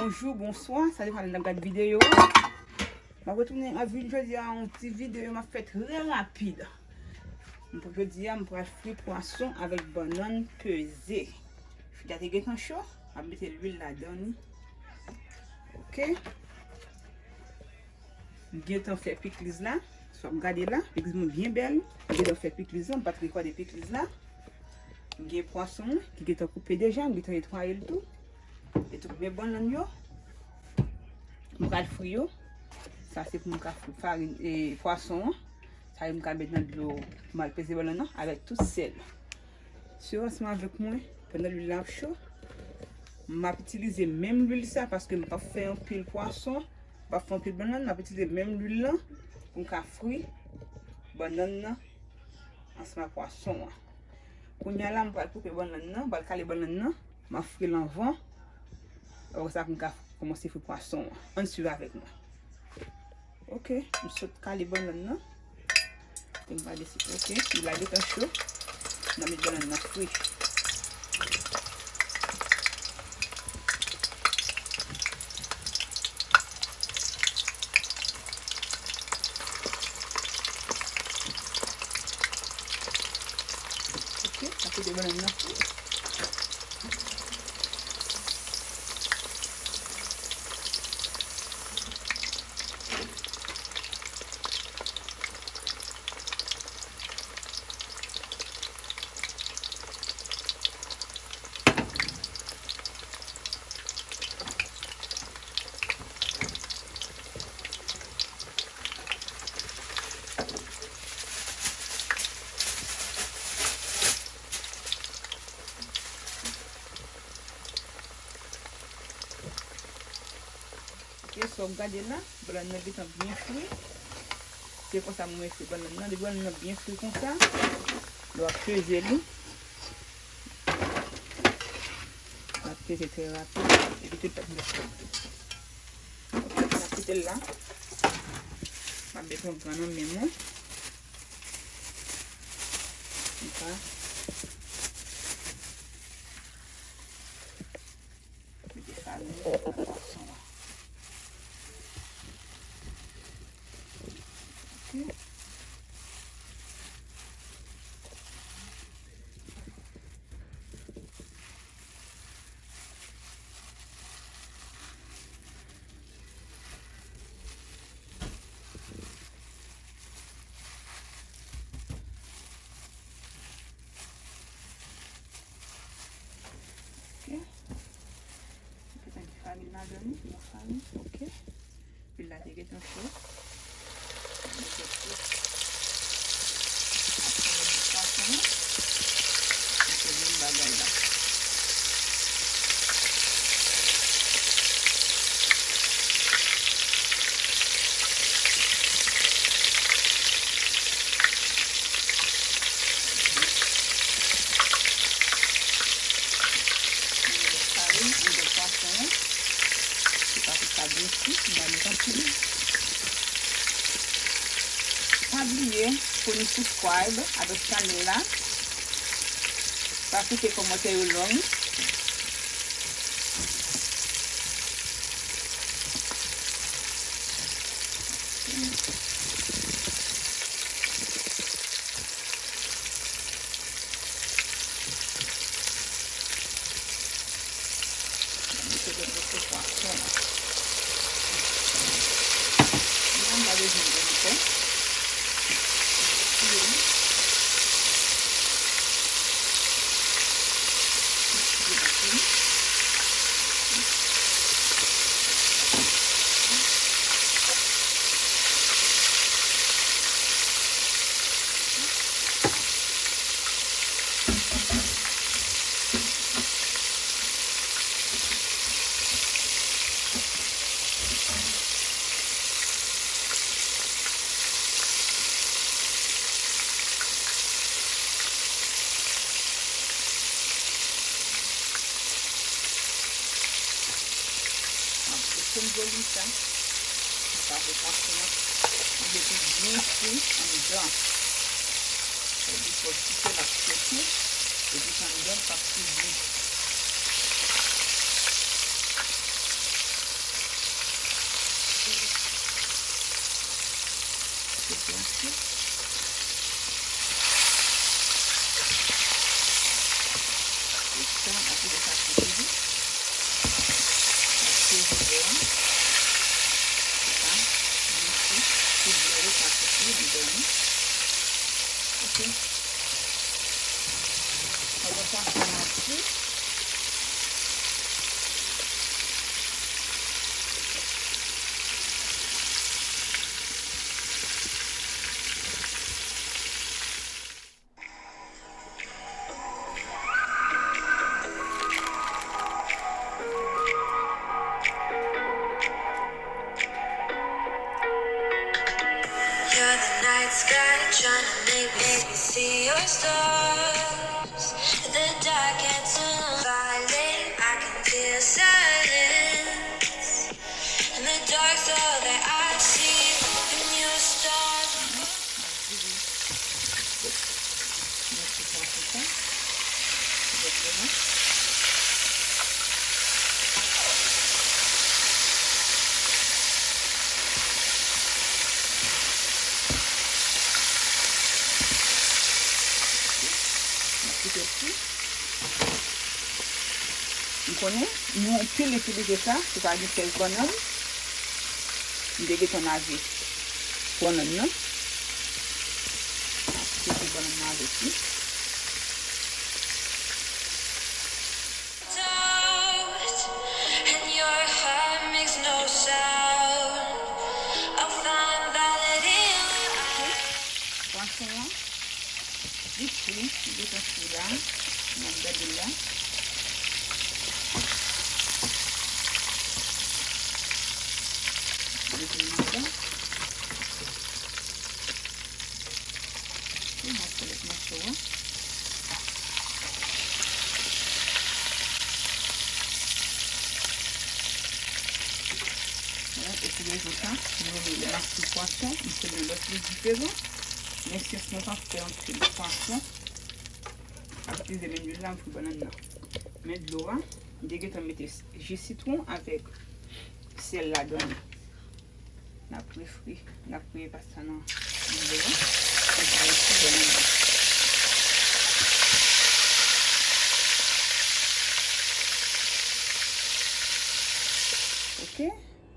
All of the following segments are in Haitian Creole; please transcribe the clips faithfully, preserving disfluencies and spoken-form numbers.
Bonjou, bonswa, sa depann lè n ap gad videyo. M ap retounen avèk jodi a yon ti videyo m ap fè trè rapid. M pou jodi a, m pral fri pwason avèk bannann peze. Fwi a te gentan cho, m ap mete lwil ladan li. Oke. M gentan fè pikliz la. Si w ap gade la, pikliz mwen byen bèl. M gentan fè pikliz la, m pa t rekòde pikliz la. M gen pwason mwen ki gentan koupe deja, m gentan netwaye l tou. E tou men bannann yo. M pral fri yo. Sa se pou m ka fri farin e pwason an. Sa yo m ka met nan dlo pou m al peze bannann nan avèk tout sèl. Swiv ansanm avèk mwen pandan lwil la ap cho. M ap itilize menm lwil sa paske m p ap fè anpil pwason, m p ap fè anpil bannann, m ap itilize menm lwil lan pou m ka fri bannann nan ansanm ak pwason an. Kounye a la, m pral koupe bannann nan, m pral kale bannann nan, m ap fri l anvan. Apre sa, pou m ka kòmanse fri pwason an. Ann swiv avèk mwen. Oke, m sot kale bannann nan. Pou m pa desi. Oke, lwil la gentan cho. N a met bannann nan fri. Oke, n a kite bannann nan fri. Oke, sa w ap gade la, bannann nan gentan byen fri. Se konsa mwen fri bannann nan. Depi bannann nan byen fri konsa, lè w ap peze li, w ap peze trè rapid. Epi tout pèp mèt. Oke, m ap kite l la. M ap met yon gran nan men mwen. Konsa. Mete farin nan pwason an. Oke. Oke. Mete tanki farin ladan li, yon farin, oke. Lwil la te gentan cho. Mete tout. Apre mete pwason an. Mete menm bagay la. Mwen gen farin, mwen gen pwason an. Se pa pou sa byen fri, m pa met anpil. Pa bliye pou nou subscribe avèk chanèl la. Pa kite kòmantè yo long. Mete lòt bò sou pwason an. Mwen pa bezwen grann ankò. Ap bouke m voli sa. M pa vle pase nan. M vle pou byen fri anndan. Epi fò di ke l ap chofe. Epi anndan l p ap fri byen. Sa, apre sa, kouvri. Kouvri bò a. Sa, mete tout dlo yo pa soti anndan li. Ok. Pandan sa, sa ap fri. You're the night sky trying to make me see your stars. The dark can't turn on violent. I can feel silence. In the dark's all that I see. When you start. Mèt ti pwason sa. Egzakteman. M ap kite ti. M konnen nou anpil itilize sa, si w pa gen sèz bannann. M te gentan lave bannann nan. M ap kite bannann nan avèk li. Doubt, and your heart makes no sound. I'll find validity in my eyes. Pwason an, li fri, li gentan fri la. N ap gade l la. Mete l anndan. Epi m ap fè lòt mòso a. Bon, epi lèzòt la, nou rele makou pwason, m fè nan lòt lig diferan. Men syans mwen pa fè anpil pwason. Ap itilize menm lwil la, m fri bannann nan. Men dlo a, m te gentan mete ji sitwon avèk sèl ladan li. N ap refri, n ap fri pasta nan dlo a. N ap refri bannann nan. Ok,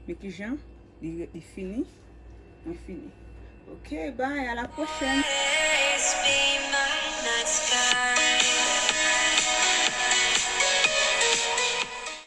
men kijan li, li fini. Mwen fini. Ok, bye, à la prochaine. Always be my nights